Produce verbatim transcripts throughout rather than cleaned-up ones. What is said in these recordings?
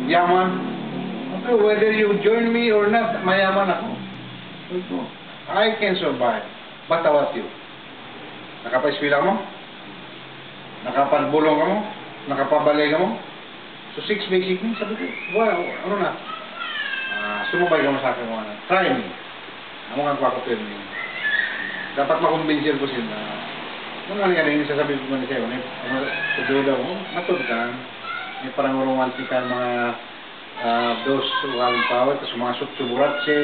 Yaman. Sabi ko, "Whether you join me or not, mayaman ako." Sabi ko, "I can survive. But how about you? Nakapaeskwela kamo? Nakapagbulong kamo? Nakapabalay kamo?" So, six basic needs, sabi ko, "Wa, ano na? Ah, sumabay kamo sa akin, ano. Try me." Amo ngan kuwaku pirme. Dapat makumbinsi ku sila. Nung ano nga rin, sasabi ku man sa iyo, ano, sa duda mo, matod ka, may parang romantikal mga, ah, dos, walang tao, tas mga sutsuburatse,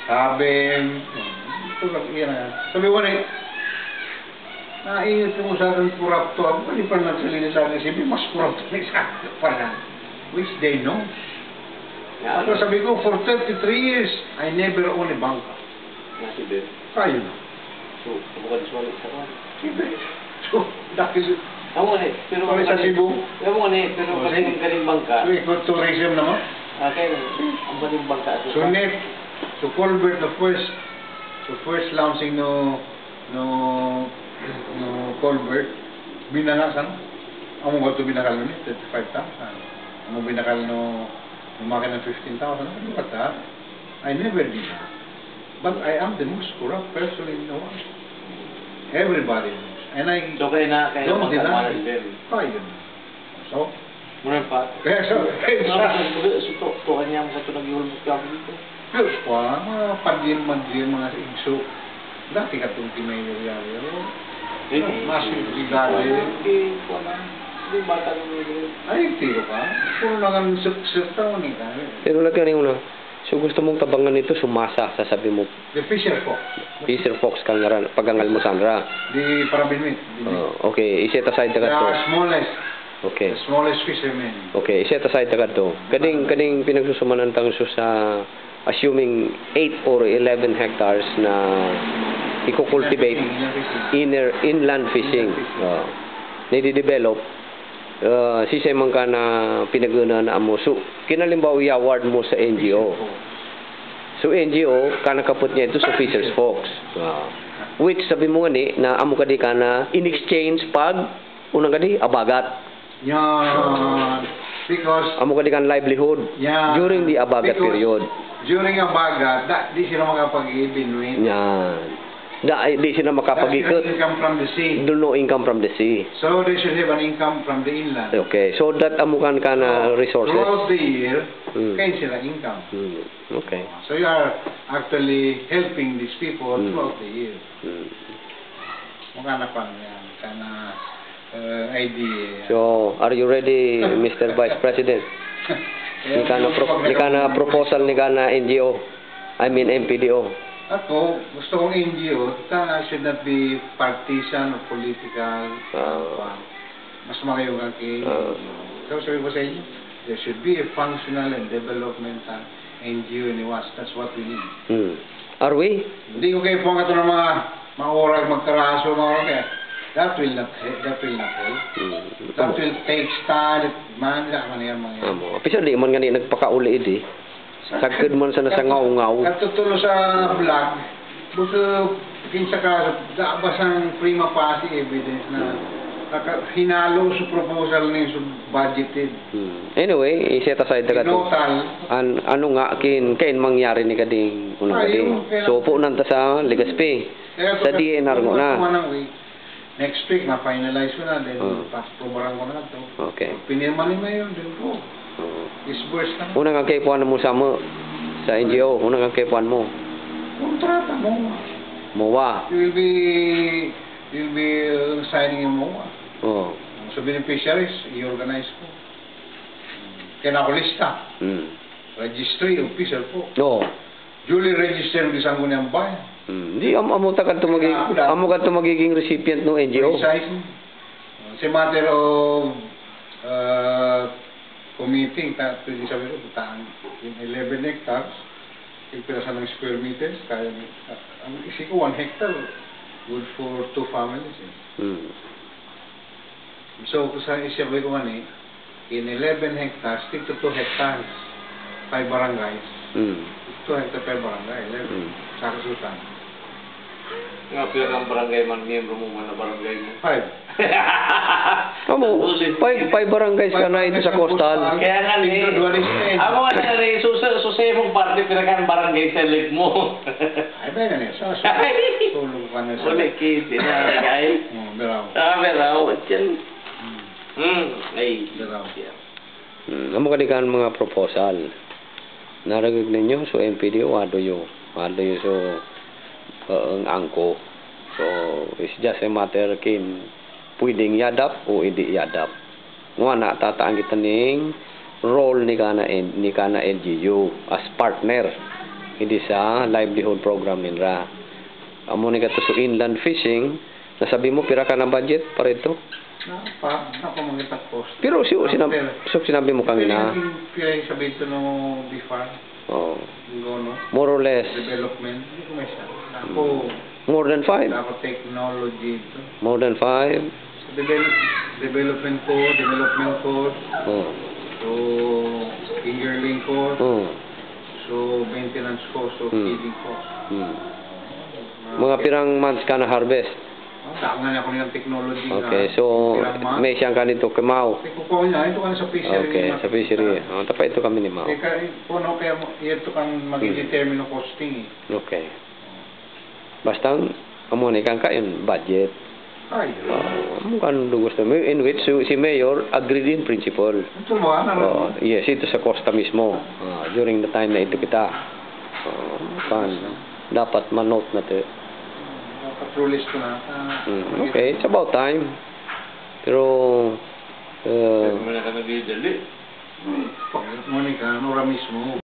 sabi, hmm, ito lang, iyan na. Sabi ko, ano, naiingat ko sa akin, korupto ako, hindi pa nagsalita sa akin, sabi, mas korupto na sa akin, parang, which they know. Ako, sabi ko, for thirty-three years, I never own a bangka. Nasi Ben. Kayo na. So, kamu ka di suwali sa kan? Sige. So, dakil. Amo ni, pero pare sa Cebu. Amo ni, pero pati yung galing bangka. So, ikot tourism naman. Ah, kaya, ang galing bangka. So, net, so Colbert, the first, the first launching no, no, no Colbert, binangasan. Amo ka to binakal ni, thirty-five thousand. Amo binakal no, no makina fifteen thousand. Ano ka ta? I never did that. But I am the most corrupt person in the world. Everybody knows. And I don't deny it. So, kaya na, kaya na bangka. Kaya na. So, muna pa. Kaya sa, kaya sa. Ano, ano, ano, so, to, to, kanya mo sa ito nag-iulog mo kaya dito. Pero, kwa, mga padin, madin, mga igso. Dati ka itong timayo, yari, ano? Hindi. Mas yung dati. Hindi, kwa na. Hindi, bata ng mga. Ay, tiro ka. Puro na kami sa, sa tao ni ka. Pero lagi ka rin una. So, gusto mong tabangan ito, sumasa, sasabi mo. The fisher folk. Fisher folks ka ngaran, pagangal mo sanra. Di para Binuit, Binuit. Oh, okay, i-set aside ta kato. The smallest. Okay. The smallest fishermen. Okay, i-set aside ta kato. Kading, kading pinagsusumanan tang so sa, assuming eight or eleven hectares na iko-cultivate, inland fishing, inner, inland fishing. Inland fishing. Oh. Na i-develop, ah, sisay man ka na pinagana na amo. So, kinalimbawa i-award mo sa N G O. So, N G O, kana kaput niya ito sa fisherfolks. Ah. Which, sabi mo ngani, na amo kadi kana in exchange pag, unang kadi, abagat. Yan. Because amo kadi kana livelihood. Yan. During the abagat period. Because during abagat, da, di sila makapag-ibig, no? Yan. Da, eh, di sila makapag-ikot. That's their income from the sea. There's no income from the sea. So they should have an income from the inland. Okay, so that amo kan kana resources. So, throughout the year, kain sila income. Hmm. Okay. So you are actually helping these people throughout the year. Hmm. Mukha na pan yan, kana, eh, idea. So, are you ready, Mister Vice President? Ni kana pro-, ni kana proposal ni kana N G O. I mean, M P D O. Ako, gusto kong N G O, ta should not be partisan or political. Ah. Mas magayon ka kay N G O. So, sabi ko sa inyo, there should be a functional and developmental N G O in Iwas. That's what we need. Hmm. Are we? Hindi ko kayo puwang ito ng mga maurag, magkaraso, mga oras, eh. That will not he-, that will not help. Hmm. That will take time, man, man yan, man yan. Amo. Pisa di man ngani nagpakauli idi. Sagked man sana sa ngaw-ngaw. Katutulo sa vlog, buso kinsa ka, da, basang prima facie evidence na, naka-, hinalo sa proposal ni sa budgeted. Hmm. Anyway, i-set aside ta kato. An, ano nga, kin, kain mangyari ni kading, unang kading. So, punan ta sa Legazpi. Sa D E N R ngona. Next week, ma-finalize ko na, then pa-approvean ko na to. Okay. Pinirma ni Mayor, then go. Disburse na. Una kang kaipuan mo sa mo, sa N G O, una kang kaipuan mo. Kontrata, MOA. MOA. You will be, you will be, uh, signing a MOA. Oo. So, beneficiaries, i-organize ko. Kaya na ako lista. Hmm. Registry officer po. Oo. Duly registered ang isang Guniang Bayan. Hmm. Di, am-, amo ta kadto magi-, amo kadto magiging recipient no N G O. Precisely. It's a matter of, uh, committing, ta-, pwede sabi ko, butaan, in eleven hectares, yung pira sa ng square meters, kaya, uh, ang isip ko, one hectare, good for two families, eh. Hmm. So, sa isip ko ngani, in eleven hectares, tig to two hectares, five barangays. Hmm. Two hectares per barangay, eleven. Hmm. Sa kasutan. Nga pira ka barangay man miyembru mu, mana barangay mu? Five. Amu, five, five barangays ka na ito sa coastal. Kaya nga ni, amu nga na rin, susa, susa mong parte, pira ka barangay sa lig mu? Ay, ba yan eh? Sa, sa, sulog ka na sa. Uli, kisi na, guys. Oh, biraw. Ah, biraw. Yan. Hmm, ay. Biraw. Hmm, amu kadi kan mga proposal. Naragag ninyo, so M P D O, adu yu. Adu yu so, uh, ang angko. So, it's just a matter kin pwedeng yadap o edi yadap. Ngana tataan kita ning role ni kana, ni kana L G U as partner. Idi sa livelihood program ninra. Amu ni katu so inland fishing, nasabi mu pira ka na budget para ito? Na, pa, na pa mangita cost. Pero si, sinab-, so sinabi mu kangina. Pira yung sabi ito no before? Oh. More or less. Development. Hindi ko may sa. Ako. More than five? Ako technology ito. More than five? Devel-, development cost, development cost. Oh. So, fingerling cost. Oh. So, maintenance cost, so, feeding cost. Hmm. Mga pirang months ka na harvest? Tangan ako niyang technology. Okay, so, may siyang kanito kay Mau. Ito ka sa fishery. Okay, sa fishery. Oh, tapa ito kami ni Mau. Kaya, kaya ito kan mag-determine ng costing eh. Okay. Basta, amu ni kan kain budget. Ay. Ah, amu kan dugus na. In which si, si Mayor agreed in principle. Ito mo, ano, yes, ito sa Costa mismo. Ah, during the time na ito kita. Ah, kan, dapat ma-note na to. Dapat release ko na. Ah, okay, it's about time. Pero, eh, Monica, ano ora mismo?